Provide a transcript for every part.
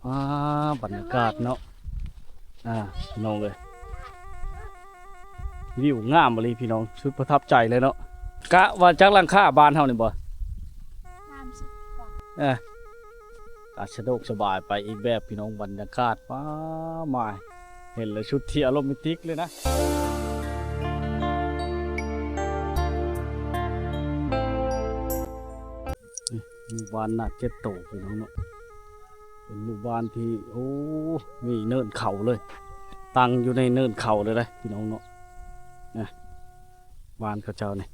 ອ່າ ບັນຍາກາດເນາະ ອ່າ ພີ່ນ້ອງເອີຍ ວິວງາມອີ່ຫຼີພີ່ນ້ອງ ສຸດປະທັບໃຈເລີຍເນາະ. ກະວ່າຈັກຫຼັງຄາບ້ານເຮົານີ້ບໍ່? ສາມສິບກວ່າ ເອີ ກະສະດວກສະບາຍໄປອີກແບບພີ່ນ້ອງ ບັນຍາກາດ ປ້າ ມາ ເຫັນແລ້ວສຸດທີ່ອາໂຣແມນຕິກເລີຍນະ. ນີ້ ໝູ່ບ້ານນາເຈັດໂຕພີ່ນ້ອງເນາະ ເປັນໝູ່ບ້ານທີ່ ໂອ້ ມີເນີນເຂົາເລີຍ ຕັ້ງຢູ່ໃນເນີນເຂົາເລີຍເດ້ພີ່ນ້ອງເນາະ. ນະ ບ້ານເຂົາເຈົ້ານີ້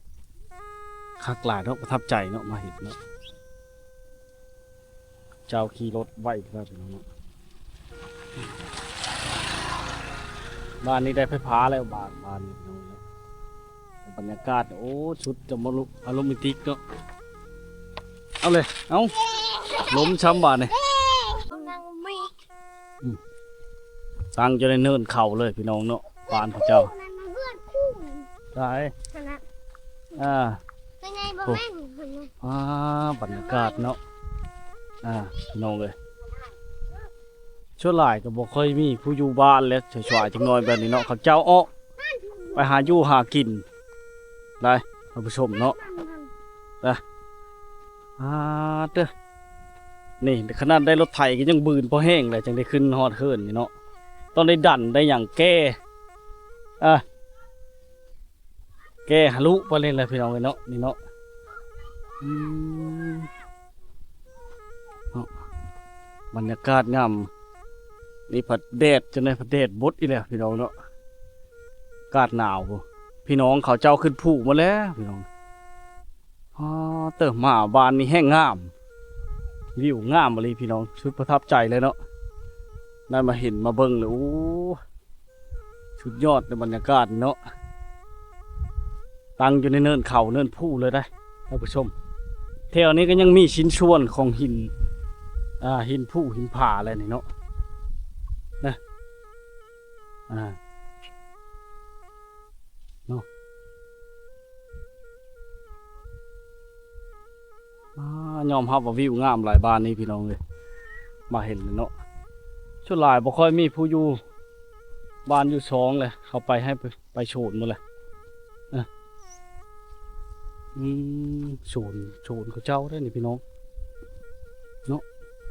ຄັກຫຼາຍເນາະ ປະທັບໃຈເນາະ ມາເຫັນເນາະ. ເຈົ້າຂີ່ລົດໄວເດ້ພີ່ນ້ອງເນາະ ບ້ານນີ້ໄດ້ໄຟຟ້າແລ້ວ ບ້ານ ບ້ານນີ້ພີ່ນ້ອງເນາະ. ບັນຍາກາດ ໂອ້ ສຸດຈະມາລຸ ອາໂຣແມນຕິກເນາະ. ເອົາເລີຍ ເອົາ ລົມຊ້ຳບາດນີ້ ອືມ ຕັ້ງຢູ່ໃນເນີນເຂົາເລີຍພີ່ນ້ອງເນາະ ບ້ານເຂົາເຈົ້າ. ໃສ ຫັ້ນນະ ອ່າ ອ່າ ບັນຍາກາດເນາະ ອ່າ ພີ່ນ້ອງເອີຍ ສ່ວນຫຼາຍກໍບໍ່ຄ່ອຍມີຜູ້ຢູ່ບ້ານແຫຼະ ສວາຍໆ ຈັກໜ້ອຍແບບນີ້ເນາະ ເຂົາເຈົ້າອອກໄປຫາຢູ່ຫາກິນໄດ໋ ທ່ານຜູ້ຊົມເນາະ. ນະ ອ່າ ເຕີ ນີ້ຂະໜາດໄດ້ລົດໄຖກໍຍັງບືນພໍແຮງແຫຼະ ຈັ່ງໄດ້ຂຶ້ນຮອດເຮືອນນີ້ເນາະ ຕ້ອງໄດ້ດັນໄດ້ຫຍັງແກ່ ອ່າ ແກ່ທະລຸໄປເລີຍແຫຼະພີ່ນ້ອງເອີຍເນາະ ນີ້ເນາະ. ອືມ ເນາະ ບັນຍາກາດງາມ ນີ້ພັດແດດ ຈັ່ງໃດພັດແດດບົດອີກແລ້ວພີ່ນ້ອງເນາະ ອາກາດໜາວພຸ້ນ. ພີ່ນ້ອງເຂົາເຈົ້າຂຶ້ນພູໝົດແລ້ວພີ່ນ້ອງ. ອໍ ເຕີ ມາບ້ານນີ້ແຮ່ງງາມ ວິວງາມອີ່ຫຼີພີ່ນ້ອງ ສຸດປະທັບໃຈເລີຍເນາະ ໄດ້ມາເຫັນມາເບິ່ງເລີຍ ໂອ້ ສຸດຍອດໃນບັນຍາກາດເນາະ ຕັ້ງຢູ່ໃນເນີນເຂົາເນີນພູເລີຍເດ້ທ່ານຜູ້ຊົມ. ແຖວນີ້ກໍຍັງມີຊິ້ນສ່ວນຂອງຫີນ ອ່າ ຫີນພູຫີນຜາແຫຼະນີ້ເນາະ ນະ ອ່າ ເນາະ. ອ່າ ຍອມຮັບວ່າວິວງາມຫຼາຍບ້ານນີ້ພີ່ນ້ອງເອີຍ ມາເຫັນແລ້ວເນາະ ສ່ວນຫຼາຍບໍ່ຄ່ອຍມີຜູ້ຢູ່ບ້ານຢູ່ຊ່ອງເລີຍ ເຂົາໄປໃຫ້ໄປ ໄປໂສນໝົດແລ້ວ ເອີ ອືມ ໂສນ ໂສນເຂົາເຈົ້າເດ້ນີ້ພີ່ນ້ອງເນາະ.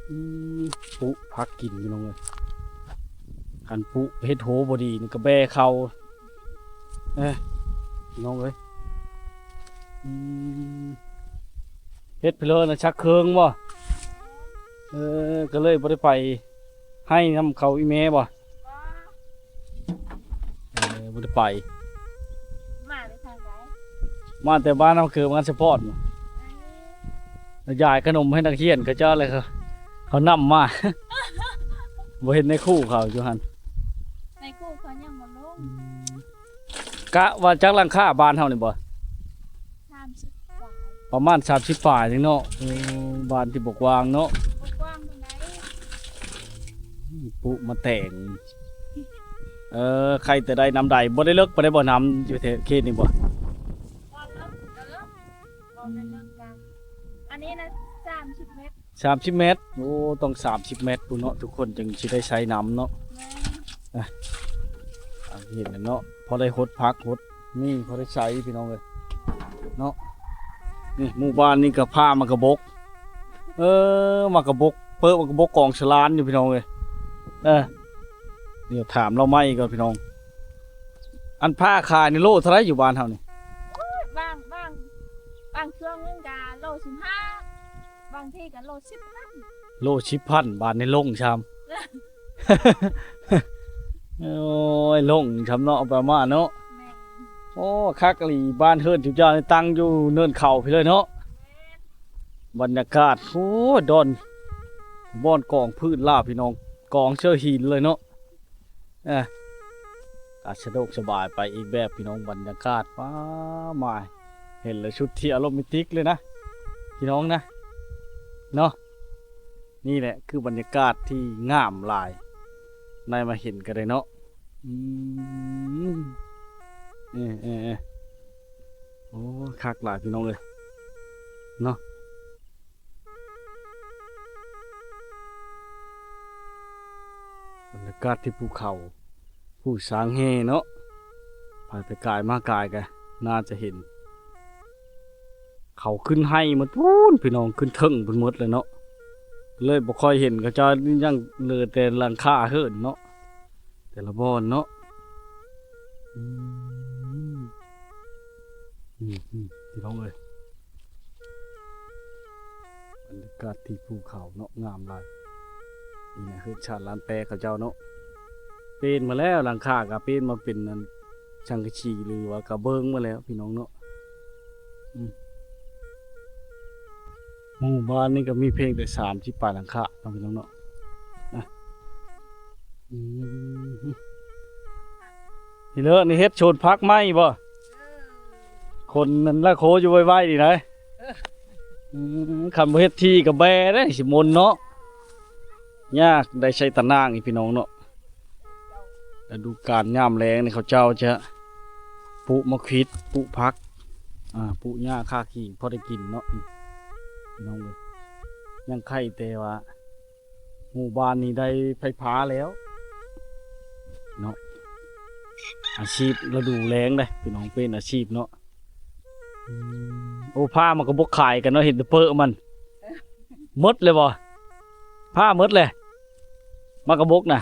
ອືມ ປູກຜັກກິນພີ່ນ້ອງເອີຍ ຄັນປູກເຮັດໂຮບໍ່ດີນີ້ກໍແບເຂົ້າ ເອີ ນ້ອງເອີຍ ອືມ ເຮັດໄປເລີຍນະ ຊັກເຄື່ອງບໍ່? ເອີ ກໍເລີຍບໍ່ໄດ້ໄປໄຮ່ນຳເຂົາອີ່ແມ່ບໍ່? ເອີ ບໍ່ໄດ້ໄປ. ມາແຕ່ທາງໃດ? ມາແຕ່ບ້ານນ້ຳເກີມງານສະປອດ. ເອີ ຢາຍຂະໜົມໃຫ້ນັກຮຽນເຂົາເຈົ້າແລ້ວ ເຂົານຳມາ ບໍ່ເຫັນໃນຄູເຂົາຢູ່ຫັ້ນ. ໃນຄູເຂົາຍັງບໍ່ລົງ. ອືມ. ກະວ່າຈັກຫຼັງຄາບ້ານເຮົານີ້ບໍ່? ສາມສິບປາຍ ປະມານສາມສິບປາຍໜຶ່ງເນາະ. ໂອ້ ບ້ານທີ່ບໍ່ກວ້າງເນາະ ບໍ່ກວ້າງປານໃດ. ອືມ ປຸມາແຕ່ງ ເອີ ໃຄແຕ່ໄດ້ນ້ຳໃດ ບໍ່ໄດ້ເລິກປານໃດບໍ່ ນ້ຳຢູ່ເຂດນີ້ບໍ່? ບໍ່ເລິກ ບໍ່ໄດ້ເລິກກັນ ອັນນີ້ນະ ສາມສິບແມັດ. ສາມສິບແມັດ ໂອ້ ຕ້ອງສາມສິບແມັດພຸ້ນເນາະ ທຸກຄົນຈຶ່ງຊິໄດ້ໃຊ້ນ້ຳເນາະ. ແມ່ນ ອ່ະ ເຫັນແລ້ວເນາະ ພໍໄດ້ຫົດຜັກຫົດ ນີ້ພໍໄດ້ໃຊ້ພີ່ນ້ອງເອີຍເນາະ. ນີ້ໝູ່ບ້ານນີ້ກໍພາໝາກກະບົກ ເອີ ໝາກກະບົກ ເປີກໝາກກະບົກກອງສະຫຼານຢູ່ພີ່ນ້ອງເອີຍ. ເອີ ດຽວຖາມລາວໃໝ່ກ່ອນພີ່ນ້ອງ ອັນພາຂາຍນີ້ໂລເທົ່າໃດຢູ່ບ້ານເຮົານີ້? ໂອ້ຍ ບາງ ບາງ ບາງຊ່ວງໜຶ່ງກະໂລສິບຫ້າ ບາງທີກໍໂລສິບພັນ. ໂລສິບພັນ ບາດນີ້ລົງຊ້ຳ ໂອ້ຍ ລົງຊ້ຳເນາະ ເອົາໄປເອົາມາເນາະ. ແມ່ນ ໂອ້ ຄັກອີ່ຫຼີ ບ້ານເຮືອນທຸກຢ່າງນີ້ຕັ້ງຢູ່ເນີນເຂົາພີ້ເລີຍເນາະ. ແມ່ນ ບັນຍາກາດ ໂອ້ ດອນ ບ່ອນກອງພື້ນລາວພີ່ນ້ອງ ກອງເຊີຫີນເລີຍເນາະ. ອ່າ ກະສະດວກສະບາຍໄປອີກແບບພີ່ນ້ອງ ບັນຍາກາດ ປ້າ ມາ ເຫັນແລ້ວສຸດທີ່ອາໂຣແມນຕິກເລີຍນະ ພີ່ນ້ອງນະ ເນາະ. ນີ້ແຫຼະຄືບັນຍາກາດທີ່ງາມຫຼາຍ ໄດ້ມາເຫັນກໍໄດ້ເນາະ. ອືມ ເອີ ເອີ ເອີ ໂອ້ ຄັກຫຼາຍພີ່ນ້ອງເອີຍ ເນາະ. ບັນຍາກາດທີ່ພູເຂົາ ພູຊາງແຮ່ເນາະ ໃຜໄປກາຍມາກາຍກະໜ້າຈະເຫັນ ເຂົາຂຶ້ນໄຮ່ໝົດພຸ້ນພີ່ນ້ອງ ຂຶ້ນເທິງພຸ້ນໝົດແລ້ວເນາະ ເລີຍບໍ່ຄ່ອຍເຫັນເຂົາເຈົ້າ ຍັງເຫຼືອແຕ່ຫຼັງຄາເຮືອນເນາະ ແຕ່ລະບ່ອນເນາະ ອືມ ອືມ ອືມ ພີ່ນ້ອງເອີຍ ບັນຍາກາດທີ່ພູເຂົາເນາະ ງາມຫຼາຍ ນີ້ນະ ເຮືອນຊານລານແປເຂົາເຈົ້າເນາະ ປ່ຽນມາແລ້ວ ຫຼັງຄາກະປ່ຽນມາເປັນອັນ ສັງກະສີ ຫຼືວ່າກະເບື້ອງມາແລ້ວພີ່ນ້ອງເນາະ ອືມ ໝູ່ບ້ານນີ້ກະມີພຽງແຕ່ສາມສິບປາຍຫຼັງຄາເນາະ ພີ່ນ້ອງເນາະ ອະ ອືມ ນີ້ເລີ ນີ້ເຮັດສວນຜັກໃໝ່ບໍ່? ຄົນນັ້ນລະໂຄຢູ່ໄວໆນີ້ໄດ໋ ອືມ ຄັນບໍ່ເຮັດທີ່ກະແບເດ້ ຊິມົນເນາະ ຍາກໄດ້ໃຊ້ຕານາງອີກພີ່ນ້ອງເນາະ ລະດູການຍາມແລ້ງນີ້ເຂົາເຈົ້າຈະປູກໝາກຂິດ ປູກຜັກ ອາ ປູກຫຍ້າຄາຄີ ພໍໄດ້ກິນເນາະ ພີ່ນ້ອງເອີຍ ຍັງໄຄແຕ່ວ່າ ໝູ່ບ້ານນີ້ໄດ້ໄຟຟ້າແລ້ວເນາະ ອາຊີບລະດູແລ້ງເດ້ພີ່ນ້ອງ ປ່ຽນອາຊີບເນາະ ອືມ ໂອ້ ພາໝາກກະບົກຂາຍກັນເນາະ ເຫັນແຕ່ເປີະມັນ ໝົດແລ້ວບໍ່? ພາໝົດແລ້ວ ໝາກກະບົກນະ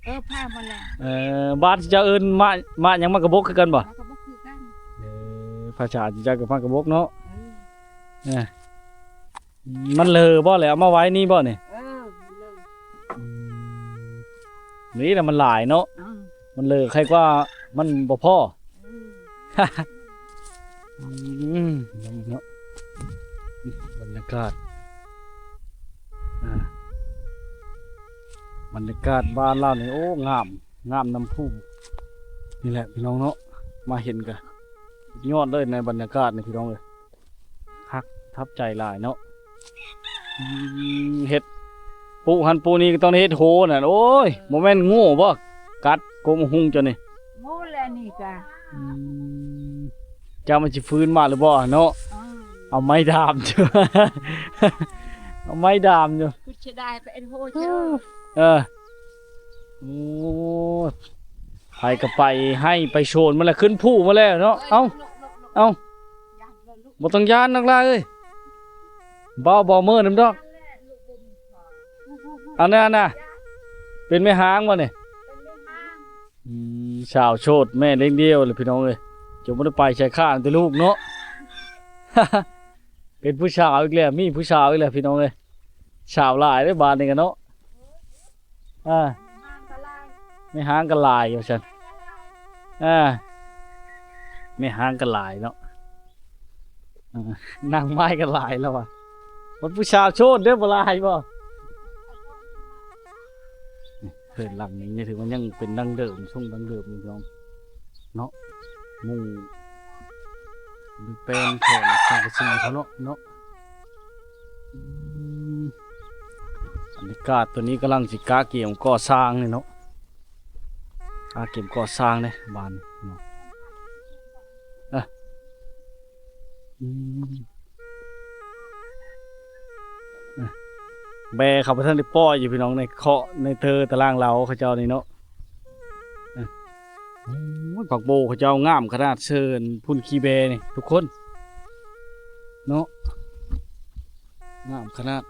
ເອີ ພາໝົດແລ້ວ ເອີ ບ້ານເຈົ້າເອີ້ນໝາກ ໝາກຫຍັງ ໝາກກະບົກຄືກັນບໍ່? ໝາກກະບົກຄືກັນ ເອີ ພາສາເຈົ້າກະໝາກກະບົກເນາະ ເອີ ເອີ ມັນເລີບໍ່ແຫຼະ ເອົາມາໄວ້ນີ້ບໍ່ນີ້? ເອີ ມັນເລີ ອືມ ນີ້ລະມັນຫຼາຍເນາະ ອືມ ມັນເລີ ໃຄກວ່າມັນບໍ່ພໍ ອືມ ອືມ ເນາະ ບັນຍາກາດ ອາ ບັນຍາກາດບ້ານລາວນີ້ ໂອ້ ງາມ ງາມນຳພູ ນີ້ແຫຼະພີ່ນ້ອງເນາະ ມາເຫັນກະສຸດຍອດເລີຍໃນບັນຍາກາດນີ້ພີ່ນ້ອງເອີຍ. ຄັກ ປະທັບໃຈຫຼາຍເນາະ ອືມ ເຮັດ ປູກຫັ້ນປູກນີ້ກະຕ້ອງໄດ້ເຮັດໂຮນັ້ນ ໂອ້ຍ ບໍ່ແມ່ນງູບໍ່ກັດ ກົກໝາກຫຸ່ງເຈົ້ານີ້ ງູແຫຼະນີ້ກະ ອືມ ຈັກມັນຊິຟື້ນມາຫຼືບໍ່ເນາະ ເອົາໄມ້ດາມ ເອົາໄມ້ດາມຢູ່ ເອີ ໂອ້ ໃຜກະໄປໄຮ່ໄປສວນມາແລ້ວ ຂຶ້ນພູມາແລ້ວເນາະ ເອົ້າ ເອົ້າ ບໍ່ຕ້ອງຢ້ານດອກຫຼ້າເອີຍ ເບົາບໍ່ເມີນຳດອກ ອັນນັ້ນນະ ເປັນແມ່ຮ້າງບໍ່ນີ້ ອືມ ສາວໂສດແມ່ລ້ຽງດ່ຽວແຫຼະພີ່ນ້ອງເອີຍ ຈົນບໍ່ໄດ້ໄປໃສ ຄ້າງແຕ່ລູກເນາະ ເປັນຜູ້ສາວອີກແລ້ວ ມີຜູ້ສາວອີກແລ້ວພີ່ນ້ອງເອີຍ ສາວຫຼາຍເດ້ບ້ານນີ້ກະເນາະ. ອາ ແມ່ຮ້າງກະຫຼາຍວ່າຊັ້ນ ອາ ແມ່ຮ້າງກະຫຼາຍເນາະ ອາ ນາງໄມ້ກະຫຼາຍແລ້ວວ່າ ບັດຜູ້ສາວໂສດເດີ ບໍ່ຫຼາຍບໍ່ ເຮືອນຫຼັງນີ້ຖືວ່າຍັງເປັນດັ້ງເດີມ ຊົງດັ້ງເດີມຢູ່ເນາະ ເນາະ ມຸງ ຫຼືແປນແຜ່ນສັງກະສີເຂົາເນາະ ເນາະ ອືມ ບັນຍາກາດຕອນນີ້ກຳລັງຊິກະກຽມກໍ່ສ້າງນີ້ເນາະ ກະກຽມກໍ່ສ້າງເດ້ບ້ານເນາະ ອະ ອືມ ອະ ແບເຂົາບໍ່ທັນໄດ້ປ່ອຍຢູ່ພີ່ນ້ອງ ໃນເຄາະໃນເທີຕະລ່າງເລົາເຂົາເຈົ້ານີ້ເນາະ ອະ ໂອ້ຍ ຜັກໂບເຂົາເຈົ້າງາມຂະໜາດ ເຊີນພຸ້ນຂີ້ແບນີ້ທຸກຄົນເນາະ ງາມຂະໜາດ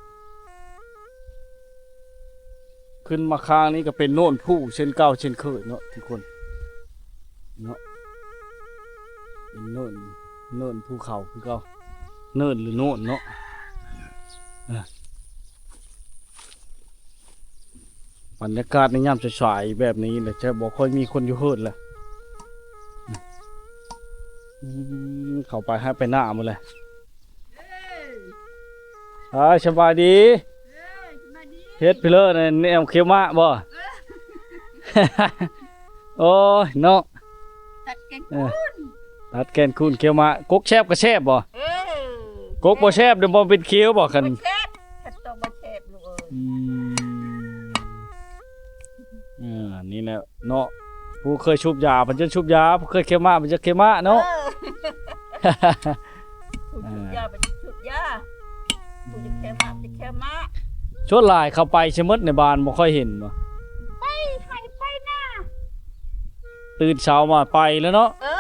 ຂຶ້ນມາຂ້າງນີ້ກະເປັນໂນນພູເຊັ່ນເກົ່າເຊັ່ນເຄີຍເນາະທຸກຄົນເນາະ ເປັນໂນນ ໂນນພູເຂົາຄືເກົ່າ ເນີນຫຼືໂນນເນາະ ອາ ບັນຍາກາດໃນຍາມສາຍໆແບບນີ້ແຫຼະ ຈະບໍ່ຄ່ອຍມີຄົນຢູ່ເຮືອນແຫຼະ ອືມ ເຂົ້າໄປໄຮ່ໄປນາໝົດແຫຼະ ເອີ ສະບາຍດີ ເອີ ເຮັດພີເລີແນວຂຽວໝາກບໍ່ ໂອ້ຍເນາະ ຕັດແກ່ນຄູນ ເອີ ຕັດແກ່ນຄູນຂຽວໝາກ ກົກແຊບກະແຊບບໍ່ ເອີ ກົກບໍ່ແຊບເດ ບໍ່ເປັນຂຽວບໍ່ຄັນ ບໍ່ແຊບ ຄັນໂຕບໍ່ແຊບລູກເອີຍ ອືມ ເອີ ນີ້ແຫຼະເນາະ ຜູ້ເຄີຍສູບຢາເພິ່ນຈະສູບຢາ ຜູ້ເຄີຍຂຽວໝາກເພິ່ນຈະຂຽວໝາກເນາະ ເອີ ຜູ້ສູບຢາເພິ່ນຈະສູບຢາ ຜູ້ຈະຂຽວໝາກຈະຂຽວໝາກ ສ່ວນຫຼາຍເຂົາໄປຊະໝົດໃນບ້ານ ບໍ່ຄ່ອຍເຫັນບໍ່ ໄປ ຕື່ນເຊົ້າມາໄປແລ້ວເນາະ. ເອີ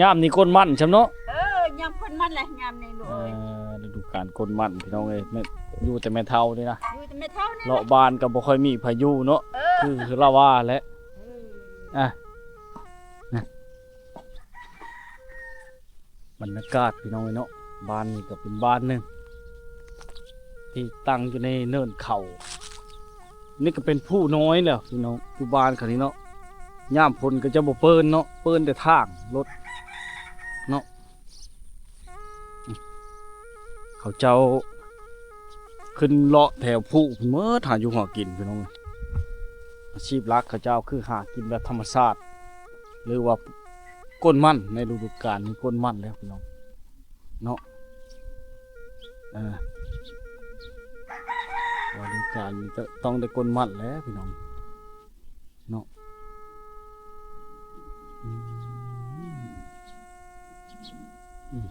ຍາມນີ້ກົ້ນມັນຊ່ຳເນາະ. ເອີ ຍາມກົ້ນມັນແຫຼະ ຍາມນີ້ລູກເອີຍ. ເອີ ລະດູການກົ້ນມັນພີ່ນ້ອງເອີຍ. ແມ່ນ ຢູ່ແຕ່ແມ່ເຖົ້ານີ້ນະ ຢູ່ແຕ່ແມ່ເຖົ້ານີ້ ເລາະບ້ານກໍບໍ່ຄ່ອຍມີໃຜຢູ່ເນາະ. ເອີ ຄືລາວວ່າແຫຼະ. ເອີ ອ່ະ ນະ ບັນຍາກາດພີ່ນ້ອງເອີຍເນາະ. ບ້ານນີ້ກໍເປັນບ້ານໜຶ່ງທີ່ຕັ້ງຢູ່ໃນເນີນເຂົາ. ນີ້ກໍເປັນພູນ້ອຍແລ້ວພີ່ນ້ອງ ຢູ່ບ້ານເຂົານີ້ເນາະ. ຍາມຝົນກໍຈະບໍ່ເປີນເນາະ ເປີນແຕ່ທາງລົດເນາະ. ເຂົາເຈົ້າຂຶ້ນເລາະແຖວພູພຸ້ນເໝິດ ຫາຢູ່ຫາກິນພີ່ນ້ອງ. ອາຊີບຫຼັກເຂົາເຈົ້າຄືຫາກິນແບບທຳມະຊາດ ຫຼືວ່າກົ້ນມັນ. ໃນລະດູການນີ້ກົ້ນມັນແລ້ວພີ່ນ້ອງເນາະ. ເອີ ລະດູການນີ້ກໍຕ້ອງໄດ້ກົ້ນມັນແລ້ວພີ່ນ້ອງເນາະ. ອືມ ອືມ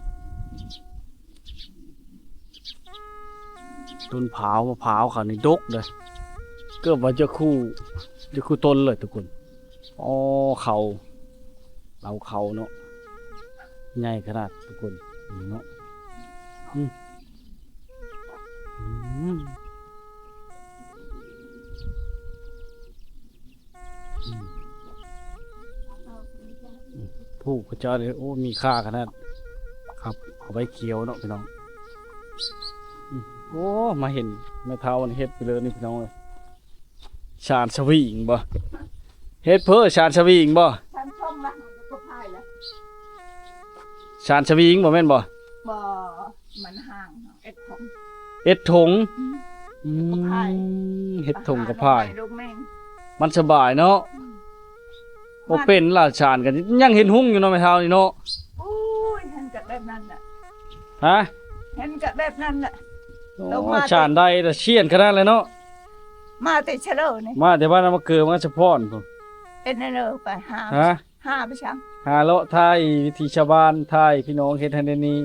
ຕົ້ນພ້າວ ມະພ້າວເຂົານີ້ດົກເດ້ ເກືອບວ່າຈະຄູ່ ຈະຄູ່ຕົ້ນເລີຍທຸກຄົນ. ອໍ ເຂົາ ເອົາເຂົາເນາະ ໃຫຍ່ຂະໜາດທຸກຄົນເນາະ. ອືມ ອືມ ອືມ ອືມ ພູເຂົາເຈົ້ານີ້ ໂອ້ ມີຄ່າຂະໜາດ ຄັບ ເອົາໄວ້ຂຽວເນາະພີ່ນ້ອງ. ອືມ ໂອ້ ມາເຫັນແມ່ເຖົ້າເຮັດໄປເລີຍນີ້ພີ່ນ້ອງເອີຍ. ຊານສະວິງບໍ່? ເຮັດເພີຊານສະວິງບໍ່? ຊານຊົມລະ ກໍພາຍລະ ຊານສະວິງບໍ່ແມ່ນບໍ່? ບໍ່ ມັນຫ່າງ ເອັດຖົງ ເອັດຖົງ. ອືມ ອືມ ກໍພາຍ ເຮັດຖົງກໍພາຍ ມັນສະບາຍເນາະ. ອືມ ບໍ່ເປັນລະ ຊານກໍຍັງເຫັນຮຸ່ງຢູ່ເນາະ ແມ່ເຖົ້ານີ້ເນາະ. ໂອ້ຍ ເຫັນກໍແບບນັ້ນລະ ຮະ ເຫັນກໍແບບນັ້ນລະ. ໂອ້ ຊານໄດ້ລະຊຽນຂະໜາດເລີຍເນາະ. ມາແຕ່ຊະເລີນີ້ ມາແຕ່ບ້ານນາມະເກີ ມາສະພອນພຸ້ນ. ເປັນແນວໃດໄປຫາ ຫາ ຫາໄປຊ່າງ ຫາເລາະຖ່າຍວິຖີຊາວບ້ານ ຖ່າຍພີ່ນ້ອງເຮັດຫັ້ນເຮັດນີ້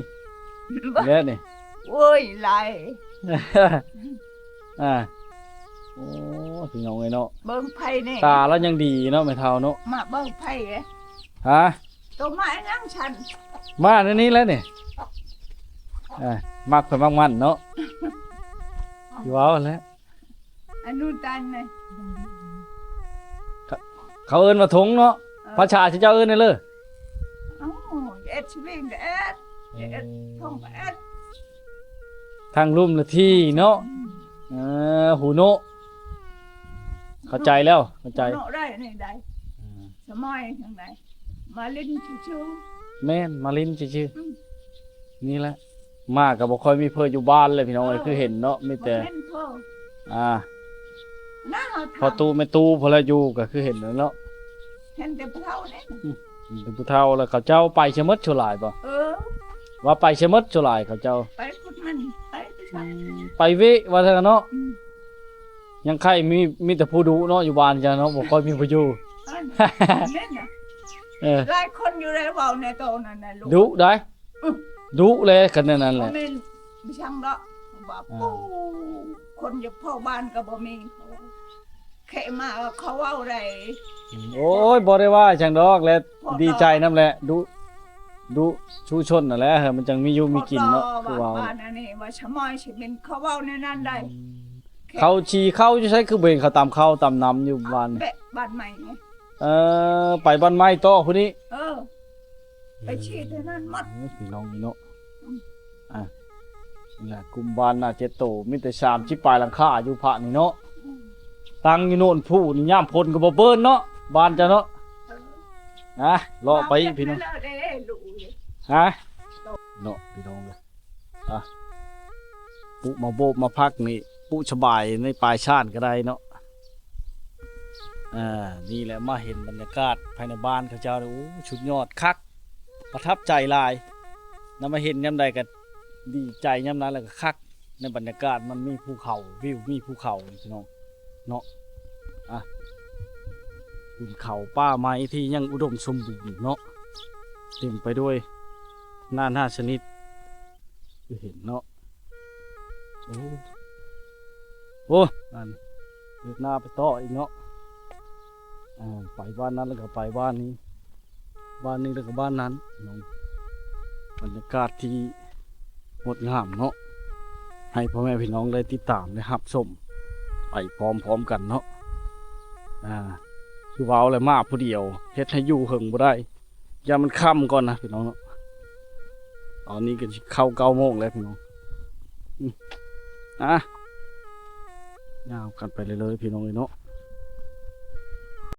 ແລ້ວນີ້. ໂອ້ຍ ຫຼາຍ ອ່າ ໂອ້ ພີ່ນ້ອງເອີຍເນາະ ເບິ່ງໄຜນີ້ ຕາລາວຍັງດີເນາະ ແມ່ເຖົ້າເນາະ. ມາເບິ່ງໄຜເດ້ ຮະ ໂຕມາຫຍັງຊັ້ນ ມາໃນນີ້ແຫຼະນີ້. ອ່າ ມັກໃຜມັກມັນເນາະ ຄືເວົ້າຫັ້ນແຫຼະ. ອັນນູນຕັນນະ ເຂົາ ເຂົາເອີ້ນວ່າຖົງເນາະ. ເອີ ພາສາເຈົ້າເອີ້ນແນວເລີ? ເອົ້າ ເອັດສະວິງກໍເອັດ ເອັດຖົງກໍເອັດ ທາງລຸ່ມລະທີເນາະ. ອືມ ເອີ ຫູໂນະ ເຂົ້າໃຈແລ້ວ ເຂົ້າໃຈ ຫູໂນະໄດ້ນີ້ໄດ້. ອ່າ ສະໝອຍຈັ່ງໃດ ມາຫຼິ້ນຊື່ໆ. ແມ່ນ ມາຫຼິ້ນຊື່ໆ. ອືມ ນີ້ແຫຼະ ມາກໍບໍ່ຄ່ອຍມີເພິ່ນຢູ່ບ້ານເລີຍພີ່ນ້ອງເອີຍ. ເອີ ຄືເຫັນເນາະ ມີແຕ່ ບໍ່ເຫັນເພິ່ນ ອ່າ ນະ ພໍ່ຕູ້ແມ່ຕູ້ພຸ້ນລະຢູ່ ກໍຄືເຫັນແລ້ວເນາະ. ເຫັນແຕ່ຜູ້ເຖົ້ານີ້ ອືມ ເຫັນແຕ່ຜູ້ເຖົ້າ ແລ້ວເຂົາເຈົ້າໄປຊະໝົດສ່ວນຫຼາຍບໍ່? ເອີ ວ່າໄປຊະໝົດສ່ວນຫຼາຍເຂົາເຈົ້າ ໄປພຸ້ນມັນ ໄປ ອືມ ໄປເວະວ່າຊັ້ນເນາະ. ອືມ ຍັງໄຄມີ ມີແຕ່ຜູ້ດຸເນາະ ຢູ່ບ້ານເຈົ້າເນາະ ບໍ່ຄ່ອຍມີຜູ້ຢູ່. ເອີ ແມ່ນນະ ເອີ ຫຼາຍຄົນຢູ່ໄດ໋ເວົ້າໃນໂຕນັ້ນນະ ດຸໄດ໋. ອືມ ດຸແຫຼະ ຄັນແນວນັ້ນແຫຼະ ບໍ່ແມ່ນບໍ່ຊ່າງດອກ ວ່າ ອ່າ ປູ້ ຄົນຢາກເຝົ້າບ້ານກໍບໍ່ມີ ເຄມາເຂົາເວົ້າໄດ້. ອືມ ໂອ້ຍ ບໍ່ໄດ້ວ່າຫຍັງດອກແຫຼະ ພໍ ດີໃຈນຳແຫຼະ ດຸ ດຸຊຸຊົນນັ້ນແຫຼະ ເອີ ມັນຈັ່ງມີຢູ່ມີກິນເນາະ ພໍ ຄືເວົ້າ ວ່າ ວ່າອັນນີ້ວ່າສະໝອຍຊິເປັນ ເຂົາເວົ້າແນວນັ້ນໄດ໋. ອືມ ເຂົາຊິເຂົ້າຢູ່ໃສ ຄືບໍ່ເຫັນເຂົາຕຳເຂົ້າຕຳນ້ຳຢູ່ບ້ານ ແບບບ້ານໃໝ່ນີ້. ເອີ ໄປບ້ານໃໝ່ຕໍ່ພຸ້ນນີ້. ເອີ ໄປຊີ້ແຕ່ນັ້ນໝົດ ພີ່ນ້ອງນີ້ເນາະ. ອືມ ອ່າ ນີ້ແຫຼະ ກຸ່ມບ້ານນາເຈັດໂຕ ມີແຕ່ສາມສິບປາຍຫຼັງຄາຢູ່ພະນີ້ເນາະ. ອືມ ຕັ້ງຢູ່ໂນນພູນີ້ ຍາມຝົນກໍບໍ່ເປີນເນາະ ບ້ານເຈົ້າເນາະ. ເອີ ນະ ເລາະໄປອີກພີ່ນ້ອງ ຮະ ເນາະ ພີ່ນ້ອງເອີຍ. ອ່ະ ປຸມາໂບກມາພັກນີ້ ປຸສະບາຍໃນປາຍຊານກໍໄດ້ເນາະ. ອ່າ ນີ້ແຫຼະ ມາເຫັນບັນຍາກາດພາຍໃນບ້ານເຂົາເຈົ້ານີ້ ໂອ້ ສຸດຍອດຄັກ ປະທັບໃຈຫຼາຍນະ. ມາເຫັນຍາມໃດກໍດີໃຈຍາມນັ້ນ ແລ້ວກໍຄັກ ໃນບັນຍາກາດມັນມີພູເຂົາ ວິວມີພູເຂົານີ້ພີ່ນ້ອງເນາະ. ອ່ະ ຂຸ້ນເຂົາປ່າໄມ້ທີ່ຍັງອຸດົມສົມບູນເນາະ ເຕັມໄປດ້ວຍນານາຊະນິດ ຄືເຫັນເນາະ. ໂອ້ ໂອ້ ອັນ ເດີນໜ້າໄປຕໍ່ອີກເນາະ. ອ່າ ໄປບ້ານນັ້ນແລ້ວກໍໄປບ້ານນີ້ ບ້ານນີ້ແລ້ວກໍບ້ານນັ້ນເນາະ. ບັນຍາກາດທີ່ງົດງາມເນາະ ໃຫ້ພໍ່ແມ່ພີ່ນ້ອງໄດ້ຕິດຕາມ ໄດ້ຮັບຊົມໄປພ້ອມໆກັນເນາະ. ອ່າ ຄືເວົ້າແຫຼະ ມາຜູ້ດຽວ ເຮັດໃຫ້ຢູ່ເຫິງບໍ່ໄດ້ ຢ້ານມັນຄ່ຳກ່ອນນະພີ່ນ້ອງເນາະ. ຕອນນີ້ກໍຊິເຂົ້າເກົ້າໂມງແລ້ວພີ່ນ້ອງ. ອືມ ອ່ະ ຍາວກັນໄປເລື້ອຍໆ ພີ່ນ້ອງເອີຍເນາະ.